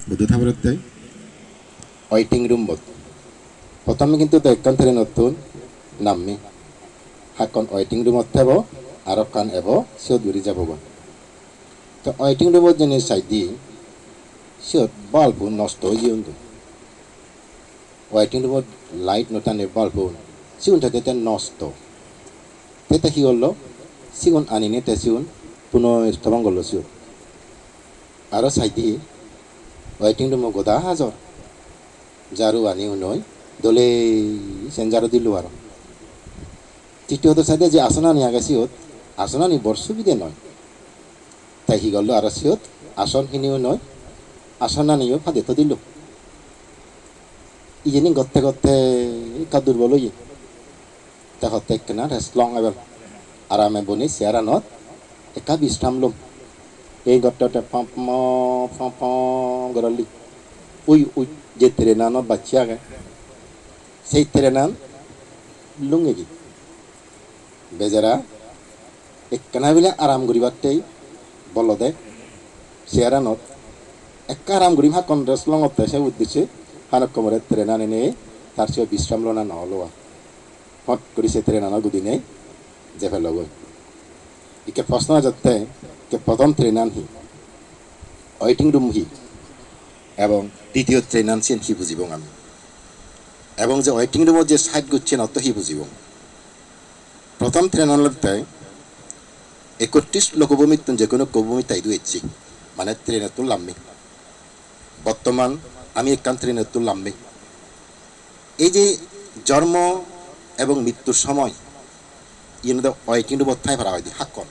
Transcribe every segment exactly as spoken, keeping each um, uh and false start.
Hudu thaberotte? Waiting room-ot. Prothome kintu te ekkan train-ottun nammi. Hakkon waiting room-ot thebo, arokkan ebo, siyot guri jebogoi. Te waiting room-ot jeinei saide, siyot bulb-un nosto oye undi. Waiting room-ot light no tanne bulb-un. Sigun te te nosto. Te te hi gollo? Sigun aninei te sigun puno stopon gollo siyot. Aro saide waiting room-o goda hajor. Jaru ani unoi dole sen jaru dillo aro. Titiyoto saide je asonani age siyot, asonani bor subide noi. Te hi gollo aro siyot? Ason hini unoi, asonaniyo pade to dillo. Iyeni gotte gotte ekka durbol oye. Te hotte ekkena rest long ebar. Arame boni chair-anot ekka bisram lom. Ei gotte gotte pom pom pom pom gorelli. Ui, ui, je train-anot bacche age, sei train-an lungegi. Bejara ekkena bile aram guribattei bolode chair-anot. Ekka aram gurim, hakkon rest longotte se uddisse Hanokkomore train-an enei tar siyot bisram lona no olo ar. Hot guri se train-anot udinei jei pelogoi. Ikke proshno ejotte, ikke prothom train-an hi? Waiting room hi? Ebong ditiyo train-an siyen hi bujibong ami? Ebong je waiting room-ot je side gocchen otto hi bujibong? Prothom train-an olotte ekotris lokobhumittun je hono ekko bhumit idu ecche, mane train-ottun lammi. Bottoman ami ekkan train-ottun lammi. Ei je jormo ebong mittur somoy, iyen do waiting room-ot thai para hoide hakkon.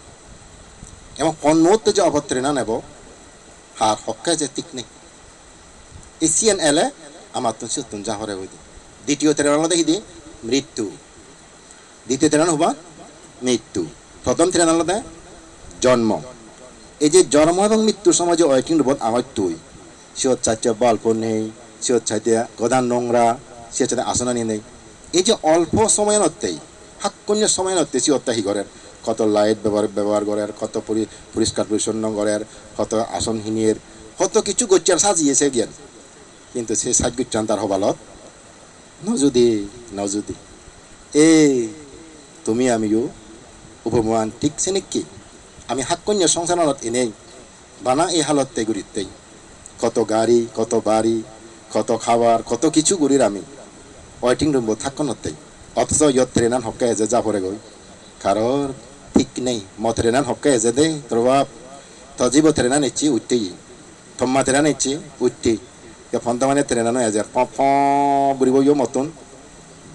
Ebong hon muhurte je opor train-an ebo, har hokke je thik nei. Ei siyen ele amattun siyottun ja pore hoide. Ditiyo train olode hidi? Mrittu. Ditiyo train hoba? Mittu. Prothom train olode jonmo. Ei je jonmo ebong mittur somoy je waiting room-ot agoj tui, siyot sacche bulb-o nei, siyot sacche goda nongra, siyot sacche asonani nei. Ei je olpo somoyanottei, hakkonye somoyanottei siyotte hi gorer? Hoto light bebohar, bebohar gorer, hoto pori-, poriskar poricchonno gorer, hoto ason hiniyer, hoto kichu goccher sajiye se giyan. Kintu se saj gochan tar hobalot no judi, no judi. Ei, tumi amiyo upoman thik senekke. Ami hakkonye songsaranot enei, bana ei halotte gurittei. Hoto gari, hoto bari, hoto habar, hoto kichu gurir ami waiting room-ot hakkonottei. Othoso iyot train-an hokke eje ja poregoi, karor thik nei. Mo train-an hokke eje de, tor bap. To jibo train-an ecche uttei. Tomma train-an ecche uttei. Ye ponda mane train-an ejer pop pop guribo yo mottun.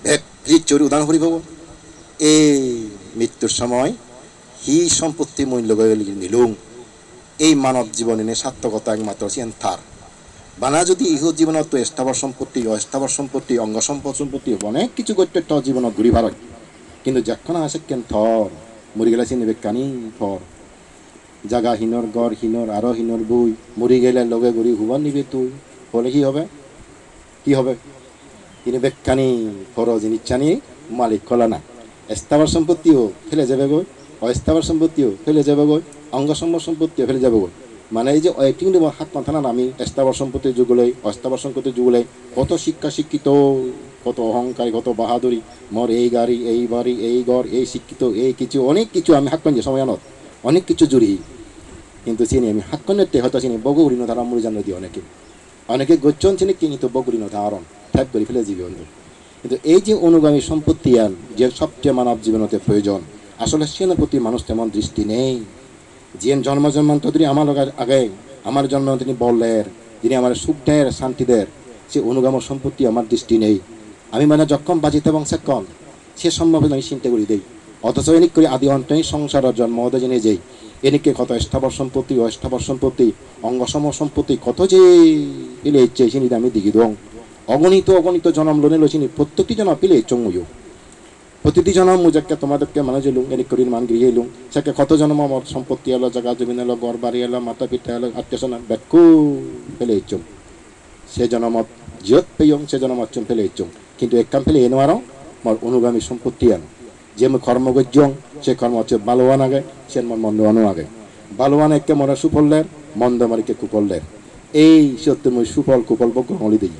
Bek plis chori udan puribo. Ei mittur somoy hi sompotti mui loge nilung? Ei manob jibon ene sartokota ekmatro siyan tar. Bana judi iho jibonotto esthabor sompotti, osthabor sompotti, ongo sompo-, sompotti, onek kichu gotte to jibonot guri paroi. Kintu jekkon age sekken tor, muri gele sini bekkani tor. Jaga hinor, ghor hinor, aro hinor bui, muri gele loge guri hubor nibe tui, hole hi hobe? Hi hobe? Ini bekkani poro jinissani malik holana. Esthabor sompottiyo phele jebegoi, osthabor sompottiyo phele jebegoi, ongo sompo-, sompottiyo phele jebegoi. Mane ei je waiting room-o hakkon thanan ami esthabor sompotti jugulei, osthabor sompotti jugulei, hoto sikka sikkito, hoto ohonkari, hoto bahaduri, mor ei gari, ei bari, ei ghor, ei sikkito, ei kichu, onek kichu ami hakkon je somoyanot, onek kichu juri. Kintu sini ami hakkonotte hoto sini bogo guri no tara muri jan noi di oneke. Oneke gocchon sini kintu bog guri no tharon, thep guri phele jibe onde. Kintu ei je onugami sompottiyan, je sobche manob jibonotte proyojon, asole siyanor proti manuj temon dristi nei. Jiyen jonmo jonmantor dhuri amar loge age, amar jonmo tini bol der, tini amar suk der, santi der, se onugamo sompotti amar dristi nei. Ami mane jokkon baji thebong sekkon, se sombobe ami sinte guri dei. Othoso enik guri adi onto ei songsarot jonmo ode jene jei. Enikke hoto esthabor sompotti, osthabor sompotti, ongo somo sompotti hoto je pele ecche sini ami digi dong. Ogonito, ogonito jonom lone loi sini prottekti jonom pele ecchong muiyo. Protiti jonom mui jekke toma dokke manuj elung, enik guri man giri elung, sekke hoto jonom amar sompotti elo, jaga jomin elo, ghor bari elo, mata pita elo, attiyo sona bekku pele ecchong. Se jonomot jiyot peyong, se jonomot chun pele ecchong. Kintu ekkan pele eno aro mor onugami sompotti ano. Je mui kormo gojjong, se kormo hocche bhaloan age, sen mor mondoano age. Bhaloan ekke more sufol der, mondo more ekke kufol der. Ei siyottun mui sufol kufol bhog gorong oli deyi.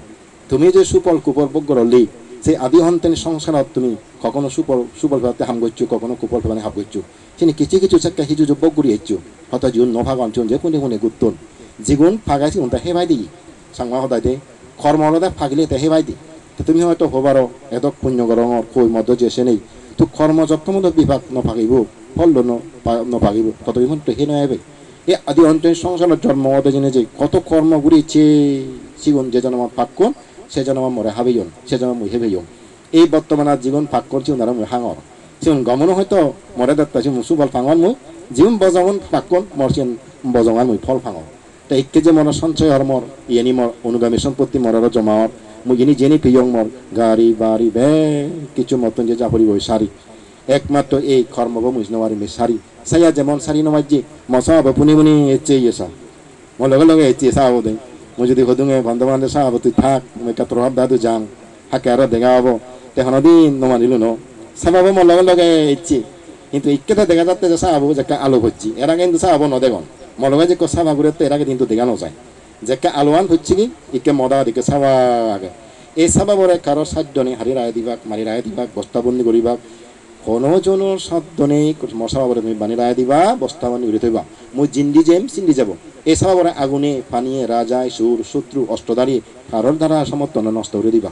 Tumi je sufol kufol bhog gorolli, se adi honten songsarot tumi kokhono sufol, sufol pebatte ham goccho, kokhono kufol pebani ham goccho. Sini kichu kichu sekke hiju ju bhog guri eccho. Hoto jigun no pagon, sigun je pune pune gutton. Jigun page sigun te hebai di. Changma hodai de, kormo olode pagile te hebai di. Te tumi hoito hobaro, edok punyo gorongor, koi moddo je se nei. To kormo jokto modo bibak no pagibo, phol lo no pa-, no pagibo. Koto bimonto he no ebe. E adi onto songsarot jormo ode jene je koto kormo guriche, sigun je jonomot pakkon, se jonomot more habeyon, se jonomot mui hebeyong. Ei bottomanot jigun pakkon sigun aro mui hangor. Sigun gomono hoito more detta sigun subol pangor mui, jigun bojongon pakkon mor sigun bojongan mui phol pangor. Te ikke je mor sonchoy hor mor, iyeni mor onugami sompotti mor aro joma or, mui ini jeni piyong mor, gari, bari, bek kichu mottun je ja poribo sari. Ekmatro ei kormobo mui no parim ei sari. Saya jemon sari no majje, mo sababo puni puni ecche iye sa. Mo loge loge ecche sababo de. Mo jodi hodunge bhante bhante sababo tui thak, mo ekka tor hab dadu jang. Hakke aro dega obo. Te honodin no manilo no. Sababo mo loge loge ecche. Hintu ikke te dega jatte je sababo jekke alo pocche. Era hintu sababo no degon. Mo loge jekko saba gurette era hintu dega no jai. Jekke aloan pocche gi, ikke moda dikke saba age. Ei sababore karo saddone hari rai dibak, mari rai dibak, bosta bonni guribak. Hono jono saddo nei, mo sababore tumi bani rai diba, bosta bonni guri thoiba. Mui jindi jem, sindi jebo. Ei sababore agune, paniye, rajai, sur, sotru, ostodhari, karor dara somotto nosto guri diba.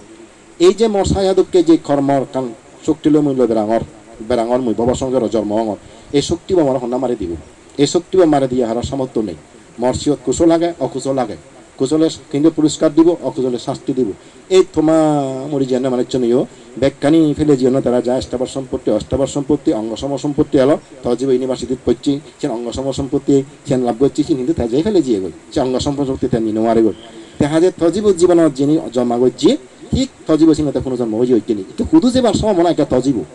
Ei je mor saya dokke je kormor ekkan shokti loi mui loi berangor, berangor mui bobo songsaro jormo ongor. Ei shoktibo mor honna mari dibo. Ei shoktibo mari diye hara somotto nei. Mor siyot kusol age, okusol age. Kusole hintu puriskar dibo, okusole sasti dibo. Ei toma muri jiyani manuchchuniyo bekkani pele jiyonno tara ja esthabor sompotti, osthabor sompotti, ongo somo sompotti elo, to jibo university-t pocche, sen ongo somo sompotti sen lab gocche, sen hintu te jai pele jiyegoi. Se ongo somo sompotti te ni no paregoi. Te haje to jibo jibonot jeni joma gocche, thik to jibo senotte puno jonmo oye oikkeni. Te hudu jebar sombhabona ekka to jibo.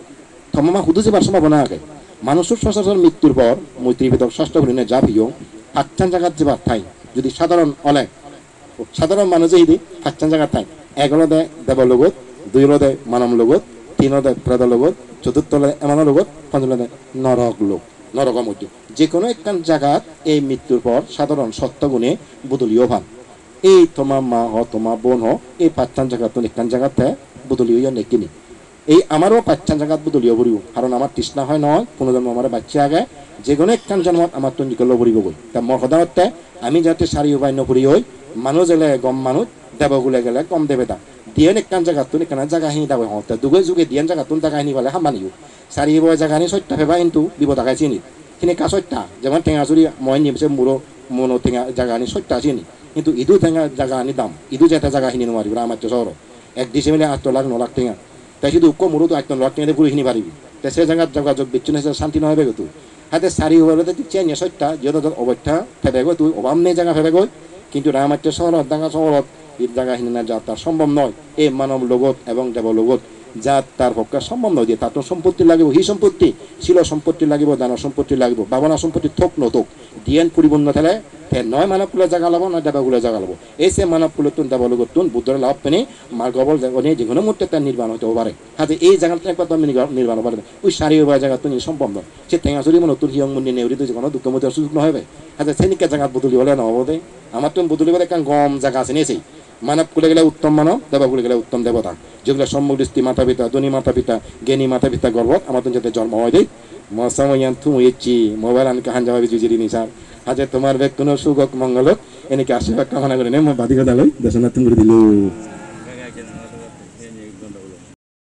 Toma ma hudu jebar sombhabona age. Manuchor sochorachor mittur por, mui Tripitok sastro gurinei ja piyong, pachan jagat jebar thai. Jodi sadharon ole, sadharon manuje hidi pachan jagat thai. Ek olode debologot, dui olode manob logot, tin olode preto logot, choturtho olode emano logot, ponchom olode norok log, norogo moddhe. Je hono ekkan jagat ei mittur por sadharon sottogune bodoli o pan. Ei toma ma ho, toma bon ho, ei pachan jagattun ekkan jagat te bodoli oyon ekkini. Ei amaro pachan jagat bodoli o puribo, karon amar trishna hoi noi, punojonmo amare bacche age, je hono ekkan jonmot amattun jikko lo puribogoi. Ta mor hoda hotte, ami jate sari ubai no puri oi, manuj ele gom manuj, debogule gele gom debeda. Diyen ekkan jagattun ekkana jaga hini dagoi hongotte, duge juge diyen jagattun jaga hini pale ham baniyo. Sari ubai jagani sotta peba hintu bibod age sini. Hini ekka sotta, jemon Tengasuri moi nibse muro mono tenga jagani sotta sini. Hintu idu tenga jagani dam, idu jete jaga hini no paribo amatte sohorot. Ek disi mile atto lakh no lakh tenga. Te sidu ukko muro do atto lakh tenga de guri hini paribi. Te se jagat jogajog bicchone se santi no oibe gotu. Hade sari ubai olode thik se ene sotta, jiyot obotta pebe goi tui, obab nei jaga pebe goi. Hintu amatte sohorot, Dhaka sohorot, id jaga hinina jattar sombhob noi. Ei manob logot ebong debo logot jattar pokke sombhob noi de. Tattun sompotti lagibo, hi sompotti? Silo sompotti lagibo, dano sompotti lagibo, bhabona sompotti thok no thok. Diyen puripunno thele, te noi manob kule jaga lobo, noi debo kule jaga lobo. Ei se manob kulottun, debo logottun Buddhore lab pene, margo bol jagone je hono muhurte te nirban oite pare. Haje ei jagat ekbar do nirban, nirban obar. Ui sari ubai jagattun sombhob noi. Se Tengasuri monottun hiyong mundi neuri do je hono dukko mudar sujug no oibe. Haje senikke jagat bodoli ole no obo de. Amattun bodoli bole ekkan gom jaga sini sei. Manob kule gele uttom manob, debo kule gele uttom debota. Jegule sommok dristi mata pita, dhoni mata pita, gyani mata pita gorbot amattun jate jormo oi de. Mo somoyan tumu ecchi, mobile an kahan jababi jujiri ni sar. Haje tomar bekkuno sugok mongolok, enike asibak kamona gurinei mo badi hoda loi desona tunguri dilu.